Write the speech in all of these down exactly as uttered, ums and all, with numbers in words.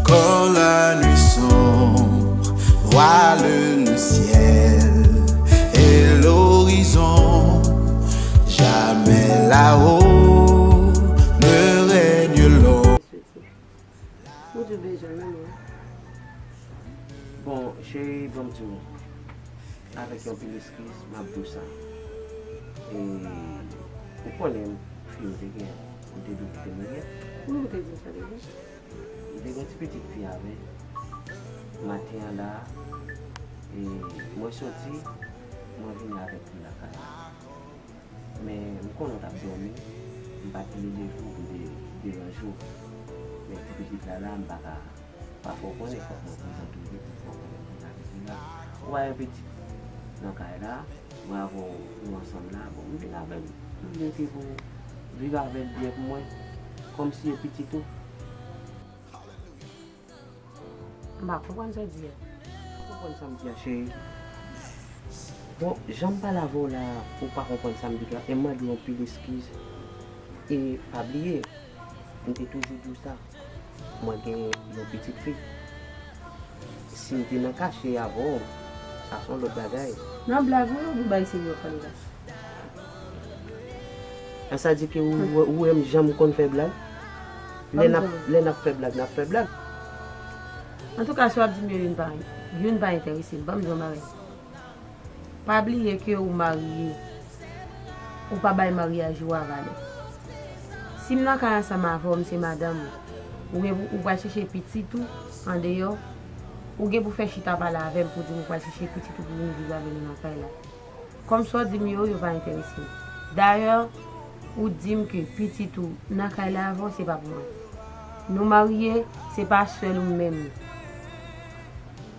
Quand la nuit sombre voile le ciel et l'horizon, jamais là-haut ne règne l'ombre. Ou di w bezwen menm wi. Bon, cheri, ban m di w, avèk yon pil eskiz, m ap di w sa. E, ou konnen fi m te gen, m te di w ki te m ye. Ou te di m sa deja. M te gen ti pitit fi avè l. Maten an la, e, mwen soti, mwen vini avèk li lakay. Men, m konnen w t ap dòmi, m pa t vle leve w pou de-, deranje w. Men ti pitit la la, m pa ka, pafwa w konnen fòk mwen prezante w li, fòk mwen vin avèk li la. Ou wè yon pitit nan kay la, mwen avè w nou ansanm la, bon, m vin avè l, m mete pou viv avè l byen pou mwen, kòmsi e pitit ou. M pa konprann sa w di a. Ou konprann sa m di a, cheri? Bon, jan m pale avè w la, ou pa konprann sa m di w la, e m mande w anpil eskiz. E pa bliye, m te toujou di w sa. Mwen gen yon pitit fi. Si m te nan kache avè w, sa se yon lòt bagay. Nan blag wi, ou bay serye pale la. An sa di ke ou, ou, ou wè m janm konn fè blag? Lè n ap, lè n ap fè blag, n ap fè blag. Antouka, sa w ap di m yo, youn pa, youn pa enterese m. Ban m di w yon bagay. Pa bliye ke ou marye. Ou pa bay maryaj ou a valè. Si m nan kay ansanm avè w, m se madanm ou. Ou gen pou, ou pral chèche pitit ou andeyò. Ou gen pou fè chita pale avè m pou di m ou pral chèche pitit ou pou vin viv avè nou nan kay la. Kòm sa w di m yo, yo pa enterese m. Dayè, ou di m ke pitit ou nan kay la avè w, se pa pou mwen. Nou marye, se pa sèl ou menm.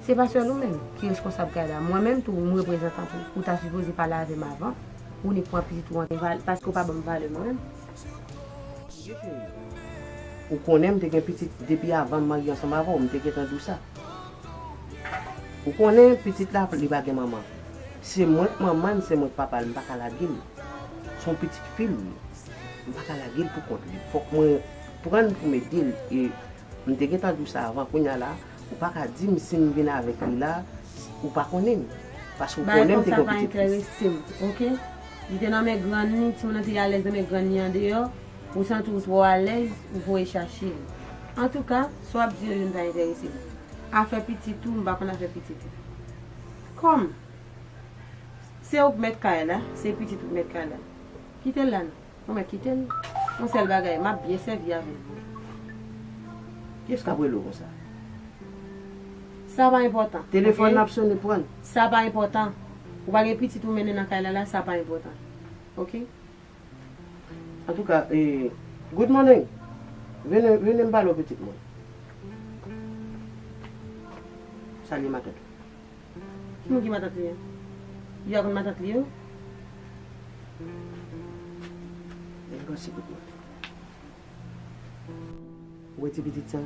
Se pa sèl ou menm ki responsab kay la. Mwen menm tou, m reprezantan pou ou ta sipoze pale avè m avan. Ou nik pran pitit ou an val-, paske w pa ban m valè mwen menm. Ou konnen m te gen pitit depi avan m marye ansanm avè w, m te gentan di w sa. Ou konnen pitit la, li pa gen manman. Se mwen k manman l, se mwen k papa l, m pa ka lage l. Se yon pitit fi l ye. M pa ka lage l pou kont li. Fòk mwen pran l pou m ede l. E m te gentan di w sa avan, kounye a la, ou pa ka di m si m vin avèk li la, ou pa konnen m. Paske ou konnen m te gen yon pitit fi. Bagay konsa pa enterese m, oke? Li te nan men grann li, timoun nan te alèz nan men grann li andeyò, ou santi w twò alèz, ou voye chache l. Antouka, sa w ap di yo, youn pa enterese m. Afè pitit ou, m pa konn afè pitit ou. Kòm se ou k mèt kay la, se pitit ou k mèt kay la. Kite l la non. Ou mèt kite l. Yon sèl bagay, m ap byen sèvi avè l. Kiyès k ap rele w konsa? Sa pa enpòtan. Telefòn nan ap sonnen, pran l. Sa pa enpòtan. Ou pa gen pitit ou mennen nan kay la la, sa pa enpòtan. Oke? Antouka, eh, good morning. Vini, vini m pale w pitit mwen. Salye matant ou. Ki moun ki matant li an? Li pa konn matant li yo? Li pa si kout mwen. Ou wè ti pitit sa?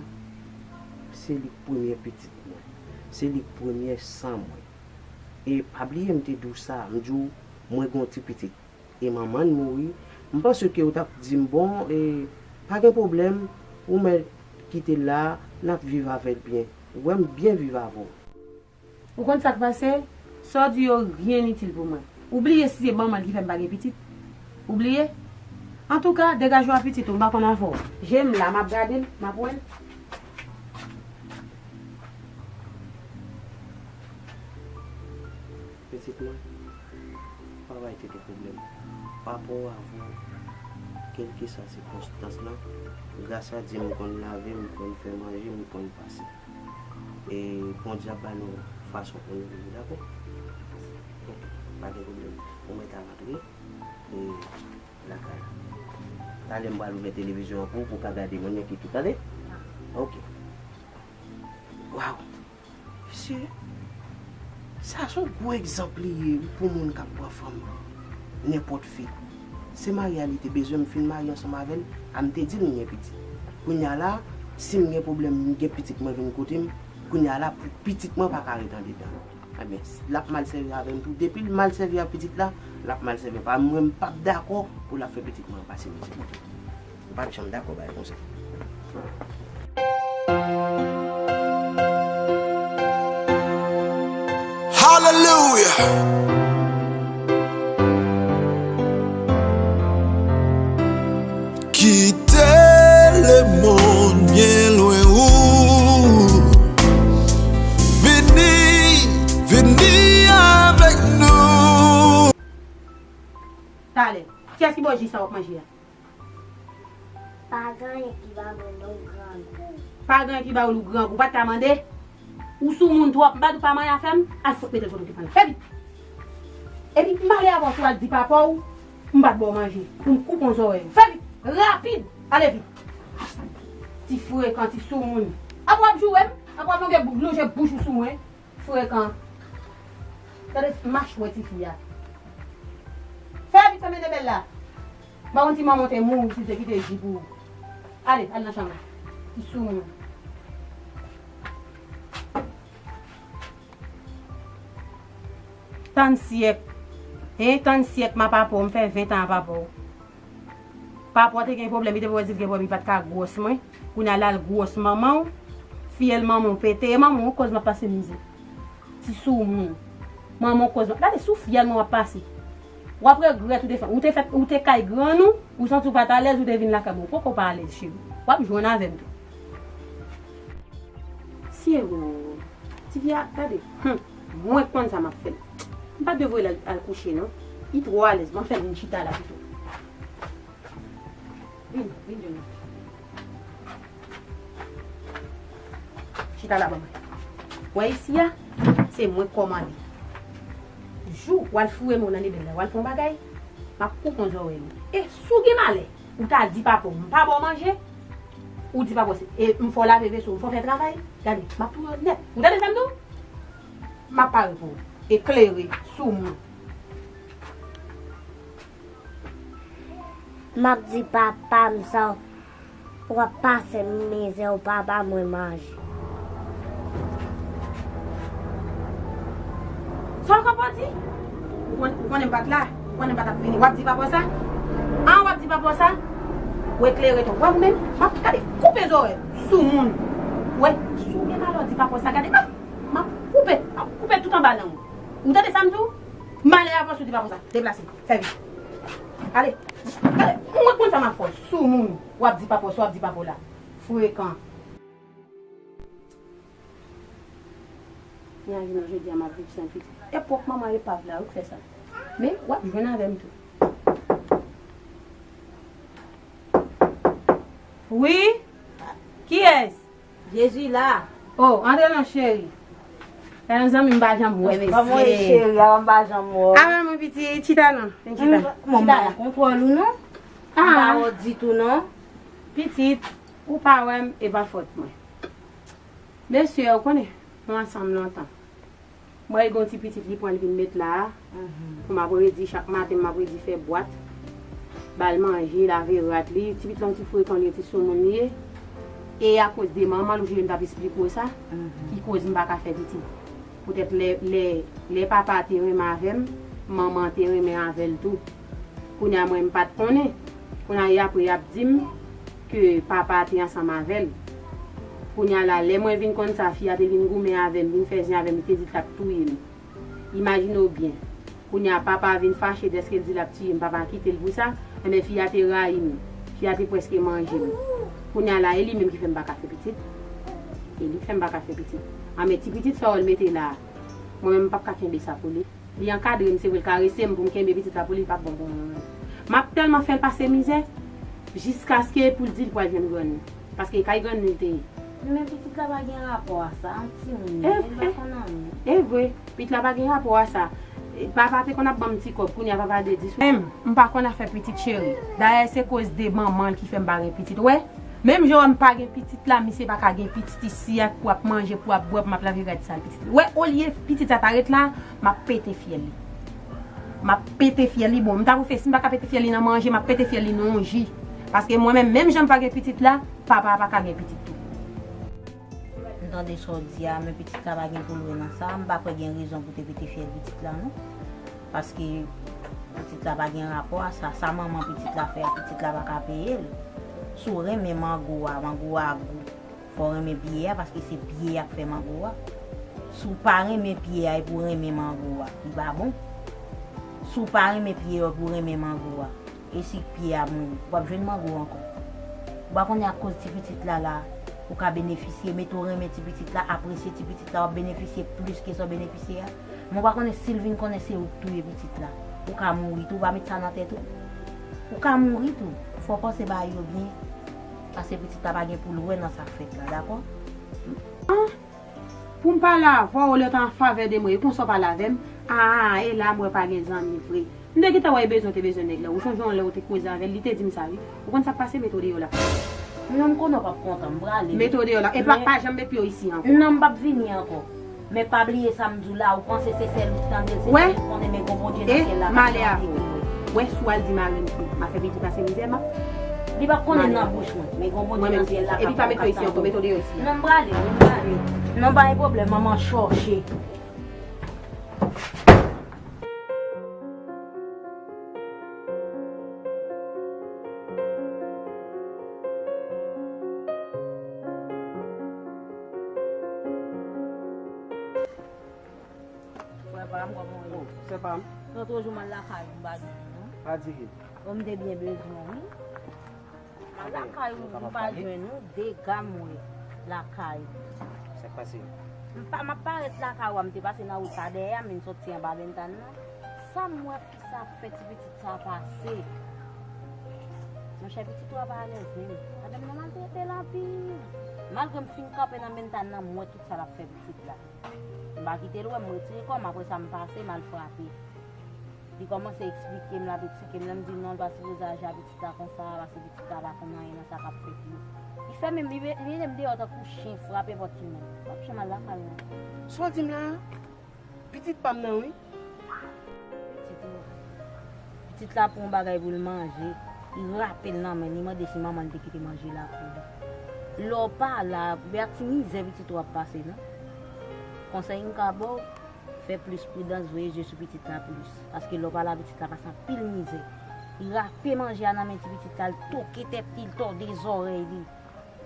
Se li k premye pitit mwen. Se li k premye san mwen. E pa bliye m te di w sa, m di w mwen gen yon ti pitit. E manman l mouri. M panse ke ou t ap di m, bon, e, pa gen pwoblèm, ou mèt kite l la, n ap viv avè l byen. Ou wè m byen viv avè w. Ou konn sa k pase? Sa w di yo, ryen itil pou mwen. Ou bliye si se manman l ki fè m pa gen pitit? Ou bliye? Antouka, degaje w a pitit ou, m pa konn afè w. Je m la, m ap gade l, m ap wè l. Pitit mwen, pa bay tèt ou pwoblèm. Pa pran w avè w, kèlkeswa sikonstans lan, gras a Dye m konn lave, m konn fè manje, m konn pase. E Bondye ap ba nou fason pou nou viv, dakò? Oke, pa gen pwoblèm. Ou mèt al antre, e, lakay la. Talè m pral ouvè televizyon an pou ou, pou w ka gade moun yo ki tou, tande? Oke. Waw! Mesye, sa se yon gwo egzanp li ye pou moun k ap pran fanm, nenpòt fi. Se marye a li te bezwen, m fin marye ansanm avè l, a m te di l m gen pitit. Kounye a la, si m gen pwoblèm, m gen pitit mwen vin kote m, kounye a la, pou pitit mwen pa ka ret andedan. Ebyen, l ap mal sèvi avè m tou. Depi l mal sèvi ak pitit la, l ap mal sèvi. Pa mwen, m p ap dakò pou l ap fè pitit mwen pase mizè. M p ap janm dakò bagay konsa. Alelouya. Kite lemonn byen lwen ou. Vini, vini avèk nou. Talè, kiyès ki ba w ji sa w ap manje a? Pa gen anyen ki ba mwen non grangou. Pa gen anyen ki ba w grangou. Ou pa t ka mande? Ou soumoun twòp. M pa di w pa manyen afè m? Al fout mete l kote w te pran l. Fè vit. Epi m ale avè w si w al di papa w m pa t ba w manje. Pou m koupe yon zòrèy ou. Fè vit. Rapid. Ale vit. Ti frekan, ti soumoun. Apre w ap joure m? Apre w ap lonje, lonje bouch ou sou mwen? Frekan. Gade machwè tifi a. Fè vit, fè mennen bèl la. M pa konn si manman w te mouri si l te kite ji pou ou. Ale, al nan chanm ou. Ti soumoun. Tann syèk. Hein, tann syèk m ap apre w, m fè ven tan ap apre w. Papa w te gen pwoblèm, li te wè di l gen pwoblèm, li pa t ka gwòs mwen. Kounye a l al gwòs manman w. Fyèl manman w pete. E manman w koz m ap pase mizè. Ti soumoun. Manman w koz m ap, gade sou fyèl mwen w ap pase. W ap regrèt ou te fè, ou te fèt, ou te kay grann ou, ou santi w pa t alèz, ou te vin lakay mwen. Ou poko pa alèz, cheri. W ap jwenn avè m tou. Sero, ti fi a, gade. Hum, mwen k konn sa m ap fè l. M pa t dwe voye l al, al kouche, non. Li twò alèz, ban m fè l vin chita la pito. Vin, vin jwenn mwen. Chita la ban mwen. Wè isi a, se mwen k kòmande. Jou w al foure men w nan lebèl la, w al fè yon bagay, m ap koupe yon zòrèy ou. E si w gen malè, ou ta di papa w m pa ba w manje, ou di papa w se, e m fè w lave veso, m fè w fè travay, gade, m ap touye w nèt. Ou tande sa m di w? M ap pare pou ou. Eklere, soumoun. M ap di papa m sa w ap pase m mizè, ou pa ba mwen manje. Sa w konprann di? Ou konn, ou konnen m pa t la? Ou konnen m pa t ap vini? W ap di papa w sa? An, w ap di papa w sa? Ou eklere tou. W wè ou menm? M ap gade koupe zòrèy w. Soumoun. W wè? Si w gen malè w di papa w sa, gade, m ap, m ap koupe, m ap koupe tout anba lang ou. Ou tande sa m di w? Malè avanse, ou di papa w sa. Deplase. Fè vit. Ale. Gade, mwen konn sa m ap fè w. Soumoun. W ap di papa w sa, w ap di papa w la. Frekan. Imajine w jodi a m ap viv san pitit. E pwòp manman epav la wi k fè sa. Men, w ap jwenn avè m tou. Wi? Kiyès? Jezi la. Oh, antre non, cheri. Fè yon zanmi m pa janm wè, mesye. Kòman w ye, cheri? A, m pa janm wè w. Avè mwen, pitit, chita non. Vin chita. Mm, manman an kontwòl ou non. Ah. M pa wè w ditou non. Pitit, ou pa wè m, e pa fòt mwen. Mesye, ou konnen, nou ansanm lontan. Mwen gen yon ti pitit li pran l vin met la a. Mhm. Pou m ap redi chak maten, m ap redi fè bwat. Ba l manje, lave rad li. Ti pitit la yon ti frekan li ye, ti soumoun li ye. E akoz de manman l, ou jwenn m t ap esplike w sa, mhm, ki koz m pa ka fè pitit. Poutèt lè, lè, lè papa te renmen avè m, manman te renmen avè l tou. Kounye a mwen m pa t konnen. Kounye a y apre y ap di m ke papa a te ansanm avè l. Kounye a la, lè mwen vin konn sa, fi a te vin goumen avè m, vin fè zen avè m, li te di l t ap touye m. Imajine w byen. Kounye a papa a vin fache dèske l di l ap tiye m, papa a kite l pou sa, enben fi a te rayi m, fi a te prèske manje m. Kounye a la, e li menm ki fè m pa ka fè pitit. E li k fè m pa ka fè pitit. Anben ti pitit sa w wè l mete la a, mwen menm m p ap ka kenbe sa pou li. Li ankadre m, se vre, l karese m pou m kenbe pitit la pou li, li p ap bon pou mwen menm. M ap tèlman fè l pase mizè, jiskaske pou l di l pral jwenn grann li. Paske kay grann li l te ye. Men pitit la pa gen rapò a sa, yon timoun li ye, li pa konn anyen. E vre, pitit la pa gen rapò a sa. E, papa te konn ap ban m ti kòb, kounye a papa de dis. Menm, m pa konn afè pitit, cheri. Dayè, se koz de manman l ki fè m pa gen pitit. Ou wè? Menm jan w wè m pa gen pitit la, misye pa ka gen pitit isi a pou ap manje, pou ap bwè, pou m ap lave rad sal pitit. Ou wè, olye pitit sa ta ret la, m ap pete fyèl li. M ap pete fyèl li. Bon, m ta pou fè, si m pa ka pete fyèl li nan manje, m ap pete fyèl li nan yon ji. Paske mwen menm, menm jan m pa gen pitit la, papa a pa ka gen pitit tou. M tande sa w di a, men pitit la pa gen pou l wè nan sa. M pa kwè gen rezon pou te pete fyèl pitit la, non. Paske pitit la pa gen rapò a sa. Sa manman pitit la fè a, pitit la pa ka peye l. Si w renmen mango a, mango a gou. Fò w renmen biyè a, paske se biyè a k fè mango a. Si w pa renmen pye a epi w renmen mango a, li pa bon. Si w pa renmen pye a epi w renmen mango a, e si pye a mouri, w ap jwenn mango ankò. Ou pa konnen akoz ti pitit la la, ou ka benefisye, mete w renmen ti pitit la, apresye ti pitit la, w ap benefisye plis ke sa w benefisye a. Men w pa konnen si l vin konnen se ou k touye pitit la, ou ka mouri tou, ou pa met sa nan tèt ou. Ou ka mouri tou. Fò w panse bagay yo byen, paske pitit la pa gen pou l wè nan sa k fèt la, dakò? Pou m pale avè w, olye w ta an favè de mwen, e konsa w pale avè m? Ah, e la m wè pa gen zanmi vre. M te gentan wè e bezwen w te bezwen nèg la. Ou chonje yon lè ou te koze avè l, li te di m sa wi. Ou konn sa k pase, met w deyò la. Non, m konnen w p ap kontan, m prale. Met w deyò la. E pa, pa janm met pye w isi ankò. Non, m p ap vini ankò. Men pa bliye sa m di w la, ou panse se sèl ou k tande l, se sèl ou k konnen, men gon Bondye nan syèl la k ap chante pou ou. Wè, si w al di mari m ke m ap fè pi di pase mizè, m ap Li p ap konnen nan bouch mwen, men gon Bondye nan syèl la k ap fè w k ap tande w. Epi pa met w isi ankò, met w deyò isi. Non, m prale, m prale. Non, pa gen pwoblèm, manman chòche. Frè pa m, kòman w ye? Oh, sè pa m. Nan toujou m al lakay ou, m pa jwenn ou non. Pa di ki. Bon, m te byen bezwen w wi. M al lakay ou, m pa jwenn ou, dega m wè lakay ou. Sa k pase? M pa, m ap parèt lakay ou a, m te pase nan wout la dèyè a, m vin soti anba bentàn nan. Sa m wè fi sa ap fè ti pitit sa pase. Monchè, pitit ou a pa alèz menm. Madanm nan maltrete l anpil. Malgre m fin kanpe nan bentàn nan, m wè tout sa l ap fè pitit la. M pa kite l wè m, retire kò m, apre sa m pase, m al frape. Li kòmanse eksplike m, l ap eksplike m, lè m di l non, l pa sipoze aji a pitit la konsa, paske pitit la pa konn anyen nan sa k ap fèt yo. Li fè menm, li me-, li mete m deyò tankou chen, frape pòt sou mwen. M p ap janm al lakay ou ankò. Sa w di m la a? Pitit pa m nan wi. Pitit ou a. Pitit la pran yon bagay pou l manje, li rape l nan men l, li mande si manman l te kite manje la pou li. Lè w pa la, gen ti mizè pitit ou ap pase non. Konsèy m ka ba w, fè plis pridans, voye zye sou pitit la plis. Paske lè w pa la, pitit la pase anpil mizè. Li rape manje a nan men ti pitit la, l toke tèt li, l tòde zòrèy li.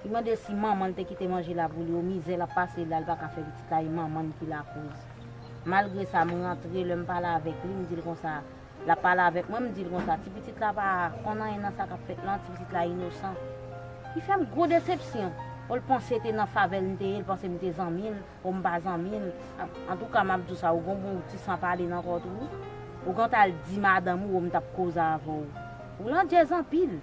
Li mande si manman l te kite manje la pou li, o mizè l ap pase la, l pa ka fè pitit la, e manman l ki lakoz. Malgre sa, m rantre, lè m pale avèk li, m di l konsa, l ap pale avèk mwen, m di l konsa, ti pitit la pa konn anyen nan sa k ap fèt lan, ti pitit la inosan. Li fè m gwo desepsyon. O l panse te nan favè l m te ye, l panse m te zanmi l, o m pa zanmi l. Antouka, m ap di w sa, ou gon bon ti san pale nan kò w tou wi. Ou gentan al di madanm ou, o m t ap koze avè w. Ou landjèz anpil.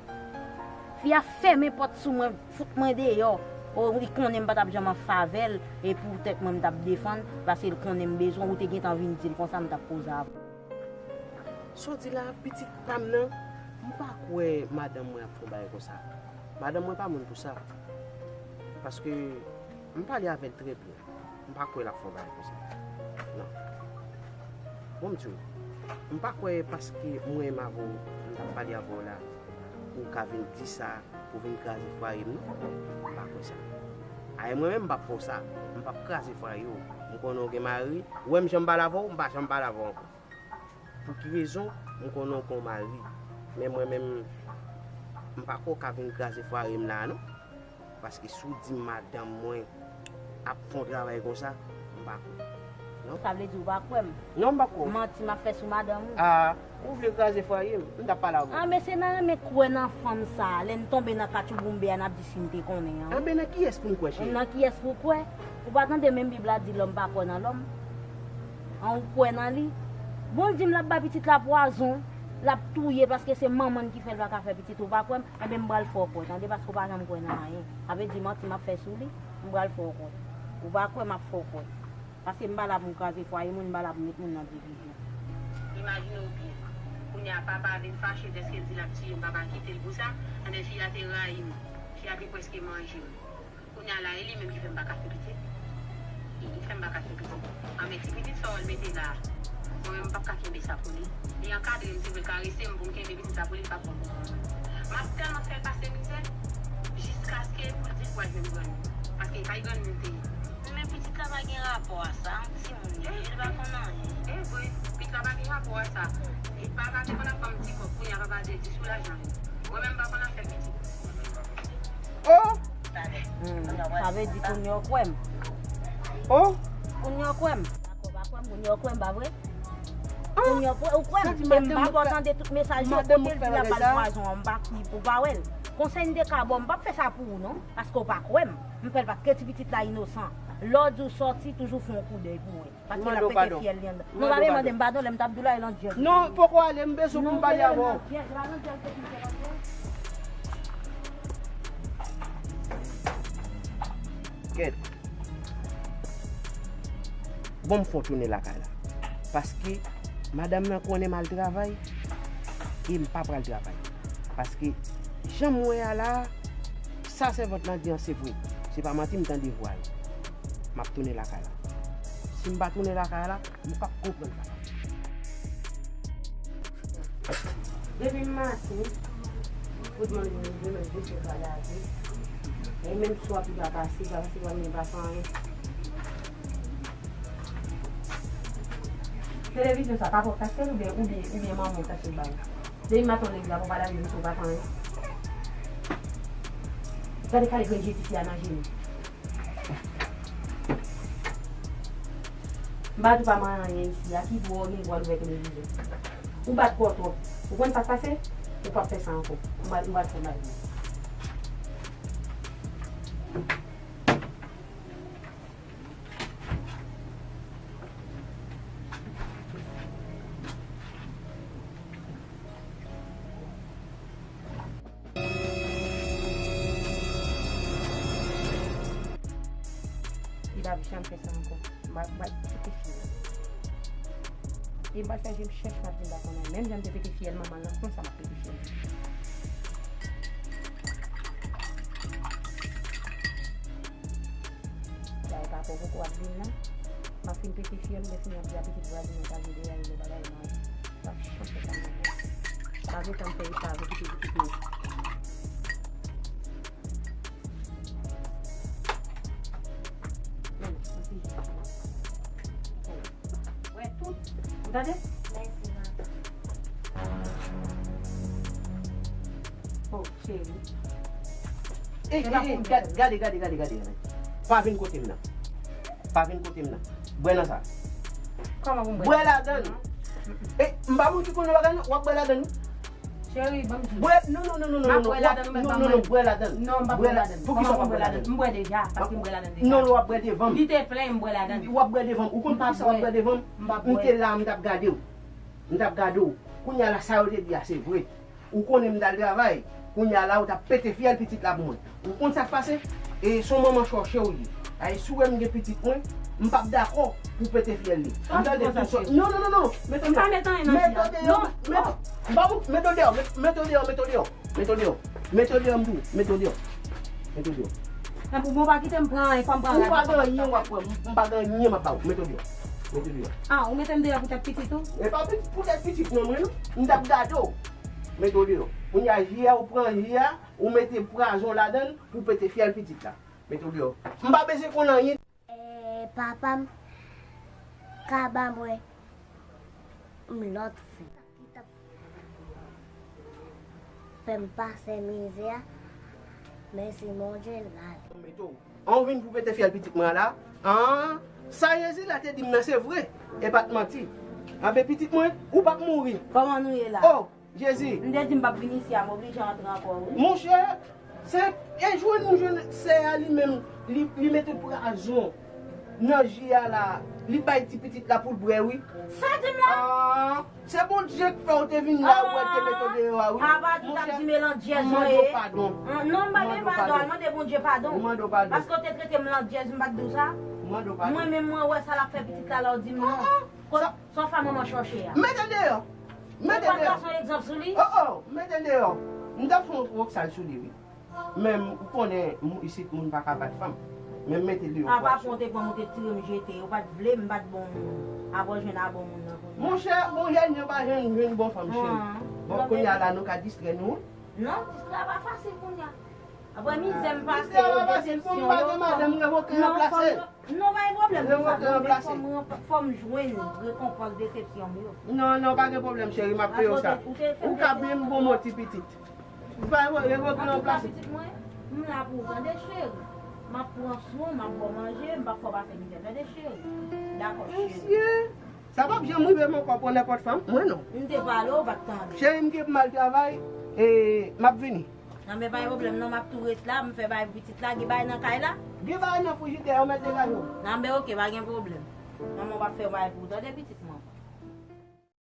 Fi a fèmen pòt sou mwen, fout mwen deyò. O, li konnen m pa t ap janm an favè l, e poutèt mwen m t ap defann, paske l konnen m bezwen, ou te gentan vin di l konsa m t ap koze avè w. Sa w di la, pitit pa m nan, m pa kwè madanm mwen ap fè yon bagay konsa. Madanm mwen pa moun pou sa. Paske m pale avè l trè byen. M pa kwè l ap fè yon bagay konsa. Non. Bon, m di w, m pa kwè paske m renmen avè w, m t ap pale avè w la, pou w ka vin di sa, pou w vin kraze fwaye m, non. M pa kwè sa. Ay, mwen menm, m p ap fè w sa. M p ap kraze fwaye w. M konnen w gen mari. Ou wè m janm pale avè w, m pa janm pale avè w ankò. Pou ki rezon? M konnen w gen yon mari. Men mwen menm, m pa kwè w ka vin kraze fwaye m la a, non. Paske si w di m madanm mwen ap fè yon travay konsa, m pa kwè. Non. Sa vle di ou pa kwè m? Non, m pa kwè w. Manti m ap fè sou madanm ou? A, ou vle kraze fwaye m? M t ap pale avè w. A, men se nan renmen kwè nan fanm sa a, lè n tonbe nan katchouboumbe a, n ap di si n te konnen an. Anben, nan kiyès pou n kwè, cheri? Nan kiyès pou w kwè? Ou pa tande menm Bib la di lòm pa kwè nan lòm? An, ou kwè nan li? Bon, l di m l ap bay pitit la pwazon, l ap touye paske se manman n ki fè l pa ka fè pitit, ou pa kwè m? Enben, m pral fè w kwè, tande, paske w pa janm kwè nan anyen. Sa vle di manti m ap fè sou li, m pral fè w kwè. Ou pa kwè, m ap fè w kwè. Paske m pa la pou m kraze fwaye moun, m pa la pou m met moun nan divizyon. Imajine w byen. Kounye a, papa a vin fache dèske l di l ap tiye m, papa a kite l pou sa, anben fi a te rayi m. Fi a te prèske manje m. Kounye a la, e li menm ki fè m pa ka fè pitit. Li, li fè m pa ka fè pitit. Anben, ti pitit sa w wè l mete la a, mwen menm m p ap ka kenbe sa pou li. Li ankadre m, se vre l karese m pou m kenbe pitit sa pou li, li p ap bon pou mwen. M ap tèlman fè l pase mizè, jiskaske pou l di l pral jwenn granmoun. Paske e pa granmoun l te ye. Men pitit la pa gen rapò a sa, yon timoun li ye, li pa konn anyen. E vre, pitit la pa gen rapò a sa. E papa te konn ap ban m ti kòb, kounye a papa di l di sou lajan li. Mwen menm m pa konn afè pitit. Oh! Hmm, sa vle di kounye a w kwè m. Oh! Kounye a w kwè m. Dakò, pa kwè m, kounye a w kwè m, pa vre? Kounye a w kwè, ou kwè m. E m pa pò tande tout mesaj yo, kote l di l ap ba l pwazon an, m pa ki pou pa wè l. Konsèy m te ka ba w, m p ap fè sa pou ou non, paske w pa kwè m. M fè l paske ti pitit la inosan. Lè w di w sòti, toujou fè yon koudèy pou wè. Paske l ap pete fyèl li anndan. Non, pa vle mande m padon, lè m t ap di w la, e landjèz. Non, poko ale, m bezwen pou m pale avè w. Kèt. Bon, m fon tounen lakay la. Paske madanm nan konnen m al travay e m pa pral travay. Paske jan m wè a la, sa sèvant lan di an se vre. Se pa manti, m tande vwa yo. M ap tounen lakay la. Si m pa tounen lakay la, m p ap konprann sa. Depi maten, pou mwen rive, mwen jis pa lave. E menm swa pi pa pase, pa pase, pa menm pa fè anyen. Televizyon sa pa pòp tache l oubyen, oubyen, oubyen manman w tache l ba w. Depi maten w leve la, pou pa lave, jis ou pa fè anyen. Gade kale grenn je tifi a nan je m. M pa di w pa manyen anyen isi a, ki bò w gen dwa l ouvè televizyon? Ou bat kò w twòp. Ou konn sa k pase? Ou p ap fè sa ankò. M pa, m pa fè bagay. Li pa janm fè sa ankò. M pa, m pa kite fi a. E m pa fè je m chèch, m ap vin pa konnen. Menm jan m te pete fyèl manman l lan, konsa m ap pete fyèl li. Sa e pa poko w ap vin la. M ap fin pete fyèl, lè fini ap di a pitit vwazen nan ta vin dèyè yo bagay manje. M ap chante sa manje. M ap gentan fè yo sa avè pitit pitit mwen. Wè tout. Ou tande? Mèsi, manman. Oh, cheri. E, e, e, gade, gade, gade, gade, gade. Pa vin kote m nan. Pa vin kote m nan. Bwè nan sa. Kòman pou m bwè? Bwè ladann. E, m pa moun ki konn bagay nan, w ap bwè ladann wi. Cheri, ban m di. Bwè, non, non, non, non, non, non, non, non, bwè ladann, non, non, non, bwè ladann. Non, m pa bwè ladann. Poukisa w pa bwè ladann? M bwè deja, paske m bwè ladann deja. Non, non, w ap bwè devan m. Li te plen, m bwè ladann. W ap bwè devan m. Ou konn poukisa w ap bwè devan m? M te la, m t ap gade w. M t ap gade w. Kounye a la, sa yo te di a, se vre. Ou konnen m t al travay. Kounye a la, ou t ap pete fyèl pitit la pou mwen. Ou konn sa k pase? E se yon manman chòche w ye. Ay, si w wè m gen pitit mwen, m p ap dakò pou pete fyèl li. M tande tout sòt. Non, non, non, non. Mete w deyò. Mete w deyò. Mete w deyò. Mete w deyò. Mete w deyò. Mete w deyò. Mete w deyò. Mete w deyò, m di w. Mete w deyò. Mete w deyò. Nan pou bon pa kite m pran anyen, fò m pran rad. Ou pa gen anyen w ap pran. M pa gen anyen m ap ba w. Mete w deyò. Mete w deyò. Ah, ou mete m deyò poutèt pitit ou? E pa pou, poutèt pitit non mwen non. M t ap gade w. Mete w deyò. Kounye a, ji a, ou pran ji a, ou mete pwazon ladann pou pete fyèl pitit la. Mete w deyò. M pa bezwen konn anyen. E papa m ka ba mwen yon lòt fi ki t ap fè m pase mizè a, men si Bondye l ale. An, ou vin pou pete fyèl pitit mwen an la? An, sa Jezi la te di m nan se vre, e pa t manti. Anben pitit mwen, ou p ap mouri. Kòman nou ye la? Oh, Jezi. M te di m p ap vin isi a, m oblije antre ankò wi. Monchè, se, e jwenn m jwenn sè a li menm, li, li mete pwazon nan ji a la, li bay ti pitit la pou l bwè wi. Sa di m la? Ah, se Bondye k fè w te vin la, ou wè l te mete w deyò a wi. Apa tout ap di m e landjèz mwen ye. Mande w padon. Non, m pa gen padon, al mande Bondye padon. Ou mande w padon. Paske w te trete m landjèz, m pa t di w sa? Ou mande w padon. Mwen menm mwen wè sa l ap fè pitit la la, w di m non. Sa w fè manman chòche a. Mete deyò. Mete deyò. Ou pa t pase yon egzanp sou li? Oh, oh, mete deyò. M t ap fè yon wòk sal sou li wi. Men ou konnen isit moun pa ka bat fanm. Men mete deyò. Apa pou w te pran m ou te tire m jete, ou pa t vle m pa t bon moun. Apa w jwenn a bon moun nan kounye a. Monchè, bon jèn yo pa janm jwenn bon fanm cheri. Bon kounye a la nou ka distrè nou. Non, distrè a pa fasil kounye a. Apre mizè m pase yo, desepsyon yo, fò m, non, fò m, non, pa gen pwoblèm pou sa, non, men fò m, fò m jwenn rekonpans desepsyon m yo. Non, non, pa gen pwoblèm, cheri, m ap peye w sa. Ou ka byen bon moti pitit. Ou pa revoke yon plas. Antouka, pitit mwen, m la pou ou, tande, cheri. M ap pran swen w, m ap ba w manje, m p ap fè w pase mizè. Tande, cheri? Dakò, cheri. Mesye, sa p ap janm rive m ankò pou nenpòt fanm, mwen non. M te pale w, ou pa t tande. Cheri, m gen pou m al travay, e m ap vini. Nan men pa gen pwoblèm non, m ap tou ret la, m fè bagay pou pitit la, gen bagay nan kay la? Gen bagay nan frijidè a, ou mèt degaje w. Nan men oke, pa gen pwoblèm. Manman w ap fè yon bagay pou ou, tande pitit mwen.